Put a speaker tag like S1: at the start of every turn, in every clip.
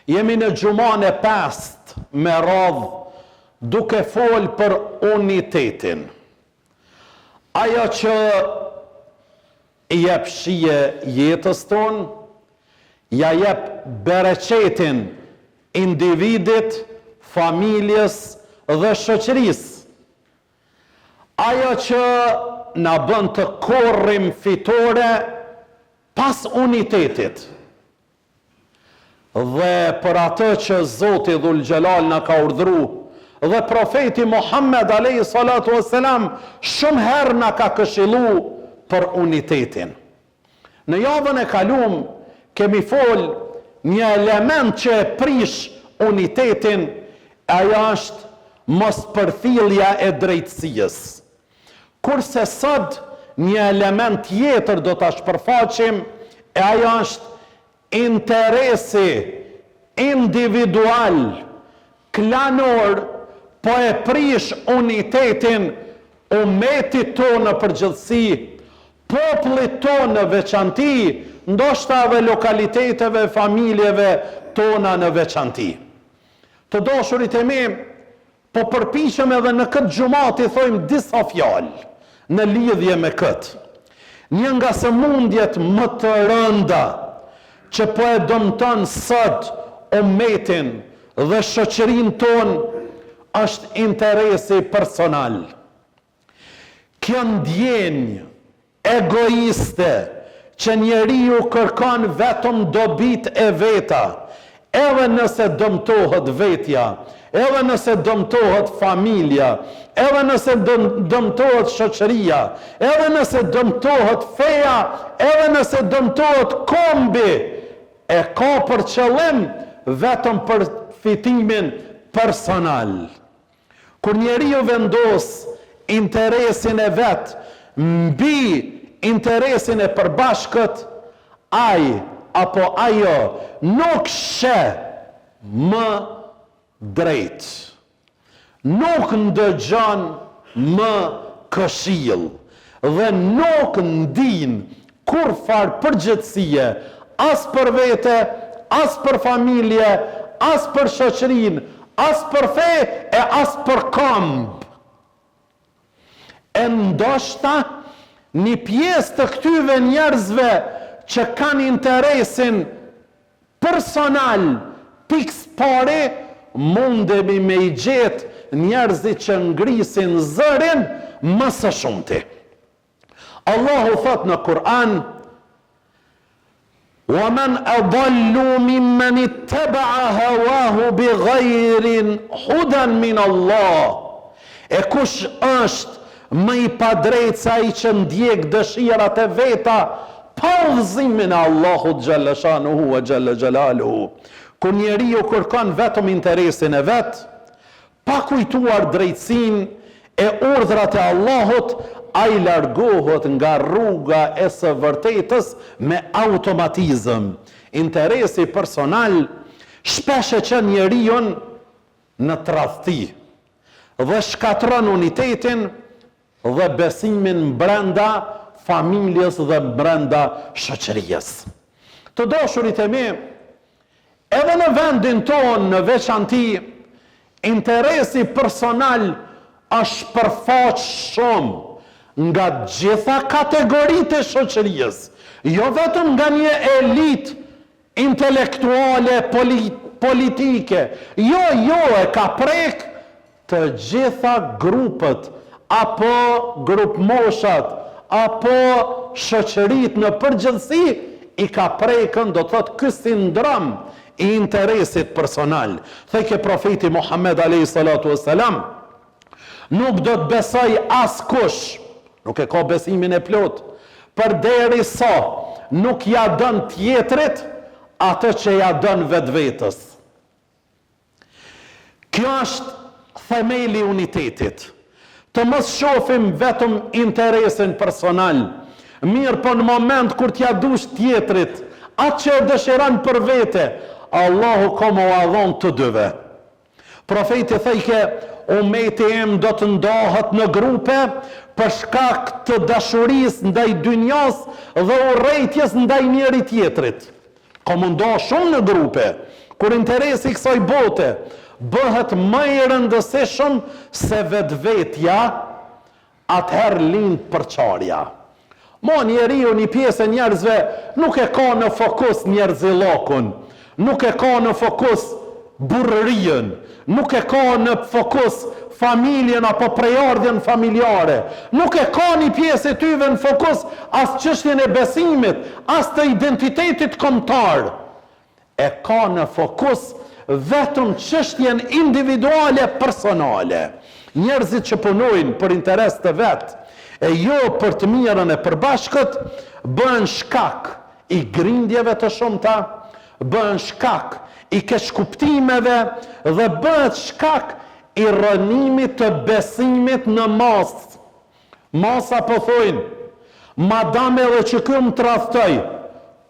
S1: Jemi në xhumanë e pestë me radhë duke folë për unitetin. Ajo që i jep shije jetës tonë, ia jep bereqetin individit, familjes dhe shoqërisë. Ajo që na bën të korrim fitore pas unitetit. Dhe për atë që Zoti Dhul Xhelal na ka urdhëru dhe Profeti Muhammed alejhi salatu ue selam shumë herë na ka këshillu për unitetin. Në javën e kalum kemi fol një element që e prish unitetin e ajo është mospërfillja e drejtësisë. Kurse sot një element tjetër do ta shpërfaqim e ajo është interesi individual, klanor, po e prish unitetin umetit tonë në përgjithësi, popullit tonë në veçanti, ndoshta edhe lokaliteteve, familjeve tona në veçanti. Të dashurit e mi, Po përpiqem edhe në këtë xhuma t'i thojmë disa fjalë në lidhje me këtë. Një nga sëmundjet më të rënda që po e dëmton sot umetin dhe shoqërinë tonë është interesi personal. Kjo ndjenjë egoiste që njeriu kërkon vetëm dobitë e veta, edhe nëse dëmtohet vetja, edhe nëse dëmtohet familja, edhe nëse dëmtohet shoqëria, edhe nëse dëmtohet feja, edhe nëse dëmtohet kombi, e ka për qëllim vetëm përfitimin personal. Kur njeriu vendos interesin e vet mbi interesin e përbashkët, ai apo ajo nuk sheh më drejt. Nuk ndëgjon më këshillë dhe nuk ndin kurrfarë përgjegjësie as për vete, as për familje, as për shoqërinë, as për fe e as për komb. E ndoshta një pjesë të këtyve njerëzve që kanë interesin personal pikësëpari mundemi me i gjetë njerëzit që ngrisin zërin më së shumti. Allahu thotë në Kur'an, Wa men adallu mimmen ittaba'a hawahu bi ghayri hudan min Allah. E kush është më i padrejtë se ai që ndjek dëshirat e veta pa udhëzimin e Allahut xhalla shanuhu wa xhalla xhelaluhu. Kur njeriu kërkon vetëm interesin e vet, Pa kujtuar drejtësinë e urdhrat e Allahut, ai largohet nga rruga e së vërtetës me automatizëm. Interesi personal shpesh e çon njeriun në tradhti dhe shkatërron unitetin dhe besimin brenda familjes dhe brenda shoqërisë. Të dashurit e mi, edhe në vendin tonë në veçanti, interesi personal është shpërfaq shumë nga gjitha kategoritë e shoqërisë, jo vetëm nga një elitë intelektuale politike, jo, jo, e ka prek të gjitha grupet apo grupmoshat apo shoqëritë në përgjithësi i ka prekën, do të thotë ky sindrom i interesit personal. Thojke profeti Muhammed alejhi salatu ue selam, Nuk do të besojë askush, nuk e ka besimin e plotë, përderisa nuk ia don tjetrit atë që ia don vetvetes. Kjo është themeli i unitetit. Të mos shofim vetëm interesin personal, mirëpo në moment kur t'ia dush tjetrit atë që e dëshiron për vete, Allahu ka me ua dhonë të dyve. Profeti thojke, Umeti im do të ndahet në grupe për shkak të dashurisë ndaj dynjasë dhe urrejtjes ndaj njëri-tjetrit. Ka m'u nda shumë në grupe. Kur interesi i kësaj bote bëhet më i rëndësishëm se vetvetja, atëherë lind përçarja. Mo njeriu, një pjesë e njerëzve nuk e ka në fokus njerëzillëkun, nuk e ka në fokus burrërinë, nuk e ka në fokus familjen apo prejardhjen familjare, nuk e ka një pjesë e tyve në fokus as çështjen e besimit, as të identitetit kombëtar. E ka në fokus vetëm çështjen individuale personale. Njerëzit që punojnë për interes të vet e jo për të mirën e përbashkët, bëhen shkak i grindjeve të shumta, bëhen shkak i keqkuptimeve dhe bëhet shkak i rrënimit të besimit në masë. Masa po thojnë, madam edhe që ky më tradhtoi,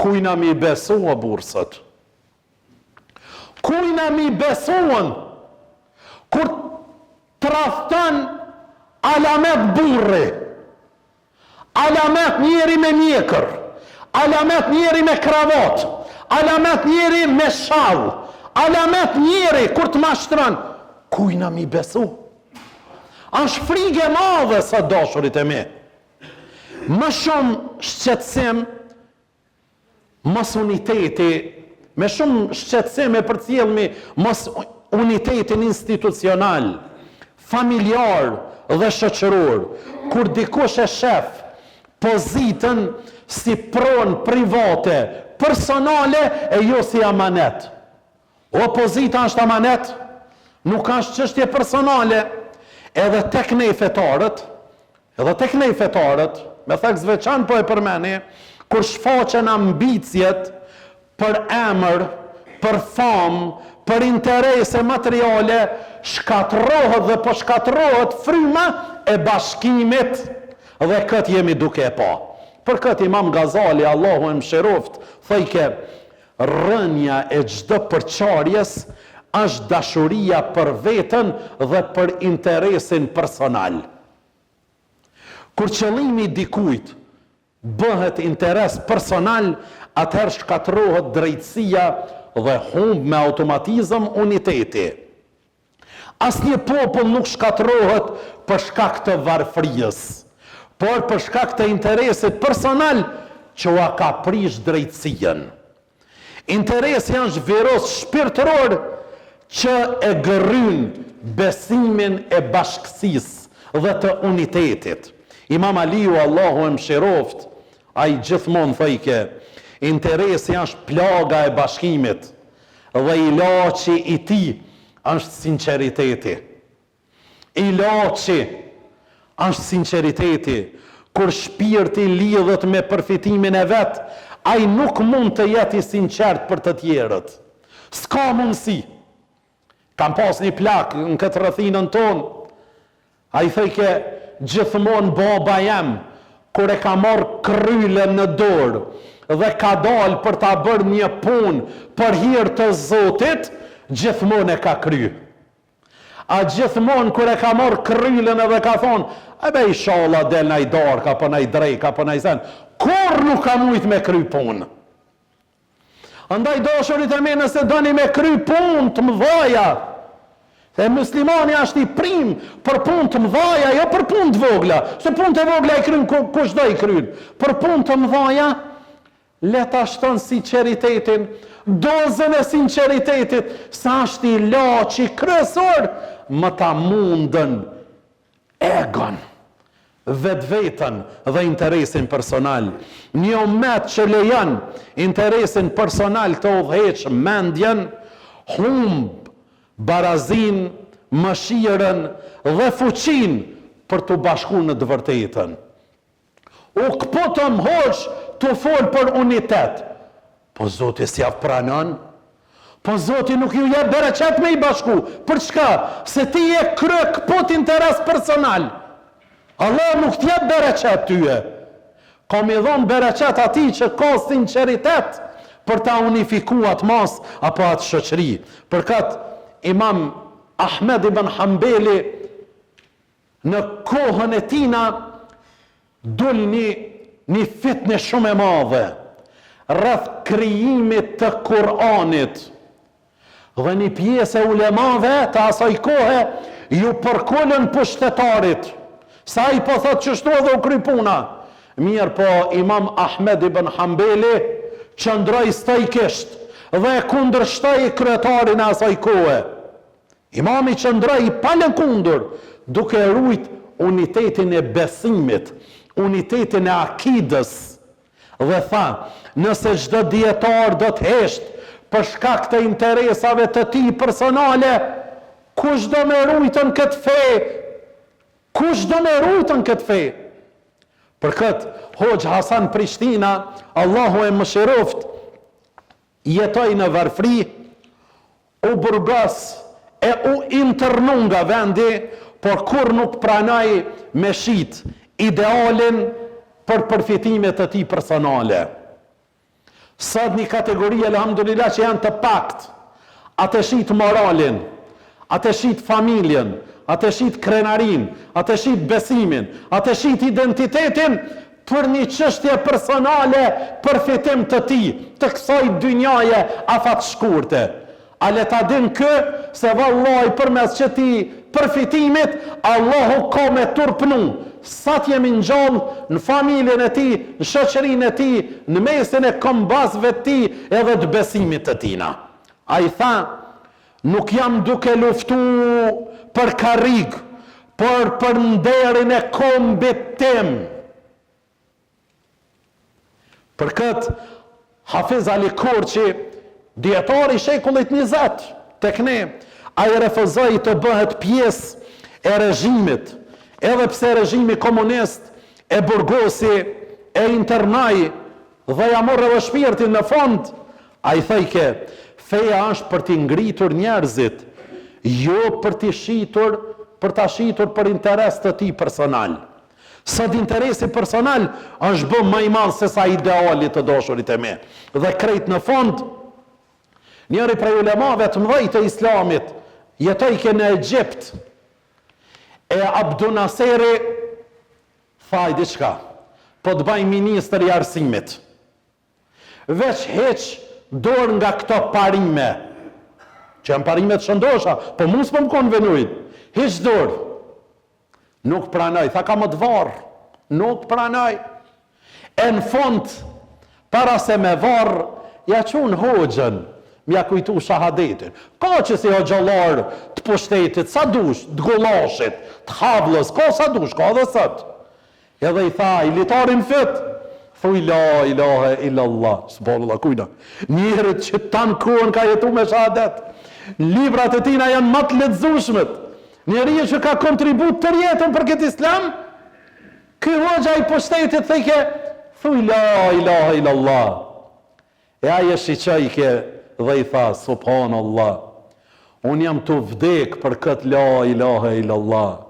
S1: kujna mi besu o burrë sot? Kujna mi besu? Kur tradhton alamet burri, alamet njeri me mjekër, alamet njeri me kravat, alamet njeri me shall, alamet njeri kur të mashtron, kujna mi besu? Është frigë e madhe sot dashurit e mi. Më shumë shqetësim mosuniteti, me shumë shqetësim e përcjellmi mosunitetin institucional, familjar dhe shoqëror, kur dikush e shef pozitën si pronë private, personale e jo si amanet. Opozita është amanet, nuk është çështje personale. Edhe tek ne fetarët, edhe tek ne fetarët, me theks veçantë po e përmeni, kur shfaqen ambiciet për emër, për famë, për interese materiale, shkatërrohet dhe po shkatërrohet fryma e bashkimit dhe këtë jemi duke e pa. Për këtë Imam Gazali, Allahu e mëshiroftë, thojke, Rrënja e çdo përçarjes është dashuria për veten dhe për interesin personal. Kur qëllimi i dikujt bëhet interes personal, atëherë shkatërrohet drejtësia dhe humb me automatizëm uniteti. Asnjë popull nuk shkatërrohet për shkak të varfërisë, por për shkak të interesit personal që ua ka prish drejtësinë. Interesi është virus shpirtëror që e gërryn besimin e bashkësisë dhe të unitetit. Imam Aliu, Allahu e mëshiroftë, ai gjithmonë thojke, interesi është plaga e bashkimit, Dhe ilaçi i tij është sinqeriteti. Ilaçi është sinqeriteti. Kur shpirti lidhet me përfitimin e vet, ai nuk mund të jetë i sinqertë për të tjerët. S'ka mundësi. Kam pas një plak në këtë rrethinën tonë, Ai thojke gjithmonë baba jem kur e ka marrë krrylën në dorë dhe ka dalë për ta bërë një punë për hir të Zotit, gjithmonë e ka kry. A gjithmonë kur e ka marrë krrylën edhe ka thonë, e be ishalla del naj darkë apo naj drekë apo naj sen, kurrë nuk ka mujtë me kry punë. Andaj dashurit e mi nëse doni me kry punë të mëdhaja, se muslimani është i prim për punë të mëdhaja, jo për punë të vogla, se punë të vogla i kryn kushdo i kryn, për punë të mëdhaja, le ta shton sinqeritetin, dozën e sinqeritetit, se është ilaçi kryesor, me ta mundën egon, vetveten dhe interesin personal. Një umet që lejon interesin personal të udhëheqë mendjen, humb barazinë, mëshirën dhe fuqinë për t'u bashku në të vërtetën. U këputëm hoxhë tu fol për unitet. Po Zoti s'jav pranon. Po Zoti nuk ju jep bereqet me i bashku. Për çka? Se ti je kryekëput interes personal. Allah nuk t'jep bereqet tyje. Ka me i dhonë bereqet atij që ka sinqeritet për ta unifiku atë masë apo atë shoqëri. Për këtë Imam Ahmed ibn Hanbeli Në kohën e tina dul një një fitne shumë e madhe rreth krijimit të Kur'anit. Dhe një pjesë e ulemave të asaj kohe iu përkulën pushtetarit, se ai po thotë qështu edhe u kry puna. Mirëpo Imam Ahmed ibn Hambeli qëndroi stoikisht dhe e kundërshtoi kryetarin e asaj kohe. Imami qëndroi i palëkundur duke rujt unitetin e besimit, unitetin e akidës dhe tha, Nëse çdo dijetar do të heshtë për shkak të interesave të tij personale, kush do me rujtën këtë fe? Kush do me rujtën këtë fe? Për këtë, Hoxhë Hasan Prishtina, Allahu e mëshiroftë, jetoi në varfri, U burgos e u internu nga vendi, por kurrë nuk pranoi me shit idealin për përfitime të tij personale. Sot një kategori elhamdulillah që janë të paktë, atë e shit moralin, atë e shit familjen, atë e shit krenarinë, atë e shit besimin, atë e shit identitetin për një çështje personale përfitim të tij, të kësaj dynjaje afatshkurte. A le ta din ky se vallahi përmes qëtij përfitimit Allahu ka me turpnu sa të jemi gjallë në familjen e tij, në shoqërinë e tij, në mesin e kombasve të tij edhe të besimit të tina. Ai tha, Nuk jam duke luftu për karrigë, por për nderin e kombit tim. Për këtë, Hafiz Ali Korçi, dijetar i shekullit 20, tek ne, ai refuzoi të bëhet pjesë e regjimit, edhe pse regjimi komunist e burgosi, e internoi Dhe ia morr edhe shpirtin në fund, ai thojke, feja është për t'i ngritur njerëzit, jo për t'i shitur, për ta shitur për interes të tij personal. Sot interesi personal është bë më i madh se sa ideali të dashurit e mi. Dhe krejt në fund, njëri prej ulemave të mëdhej të Islamit jetojke në Egjipt, e Abdu Naseri Tha ai diçka, po të baj ministër i arsimit. Veç heq dorë nga këto parime, që janë parime të shëndosha, po mu s'po më konvenujnë. Hiq dorë. Nuk pranoi, tha kam me të varë. Nuk pranoi. E në fund, para se me varë, ja çun hoxhën, m'ja kujtu shahadetin. Ka qësi hoxhallarë të pushtetit, sa dush, të gullashit, të havlës, ka sa dush, ka edhe sot. Edhe i tha, i litarin n'fyt, thuj la ilahe illallah, subhanallah, kujna. Njerit që tanë kohën ka jetu me shahadet. Librat e tina janë ma të lexushmet. Njeri që ka kontribu tërë jetën për këtë islam, ky hoxha i pushtetit thojke, thuj la ilahe illallah. E ai e shiqojke dhe i tha, Subhanallah, unë jam tu vdek për këtë la ilahe illallah,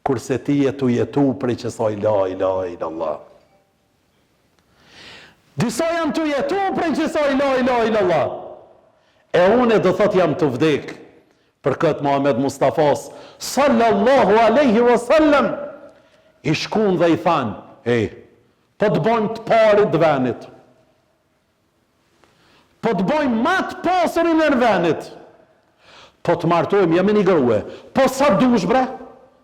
S1: kurse ti je tu jetu prej qësaj la ilahe illallah. Disa janë tu jetu prej qësaj la ilahe illallah. E unë do thot jam tu vdek për këtë Muhammed Mustafas sallallahu alaihi wasallam i shkun dhe i thanë, ej, Po të bojmë të parit të venit. Po të bojmë ma të pasurin e venit. Po të martojmë, jo me një grue. Po sa dush bre?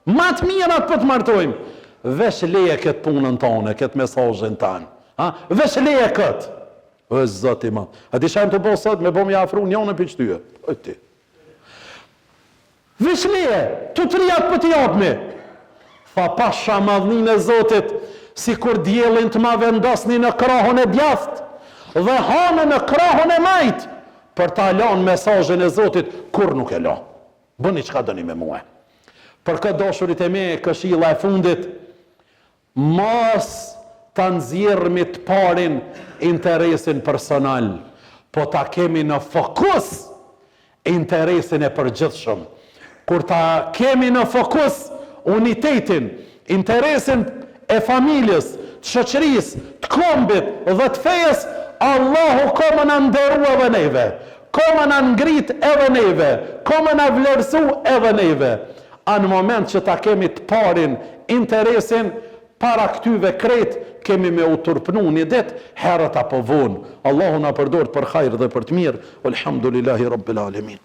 S1: Ma të mirat po të martojmë. Veç leje këtë punën tonë, këtë mesazhin tanë. Ha? Veç leje këtë. O zot i madh. A di çka janë tu bo sot me bo me afru njënën prej qëtyre. O ti. Veç leje, të trijat po t'i japmi. Tha pasha madhninë e Zotit, sikur diellin të ma vendosni në krahun e djathtë dhe hanën në krahun e majtë, për ta lanë mesazhin e Zotit, kurrë nuk e la. Bëni çka doni me mue. Për këtë dashurit e mi, këshilla e fundit, Mos ta nxjerrmi të parin interesin personal, po ta kemi në fokus interesin e përgjithshëm. Kur ta kemi në fokus unitetin, interesin e familjes, të shoqërisë, të kombit dhe të fesë, Allahu ka me na nderu edhe neve, ka me na ngrit edhe neve, ka me na vlerësu edhe neve. A në moment që ta kemi të parin interesin para këtyve krejt. Kemi me u turpnu një ditë, herët apo vonë. Allahu na përdortë për hajr dhe për të mirë. Walhamdulillahi Rabbil Alemin.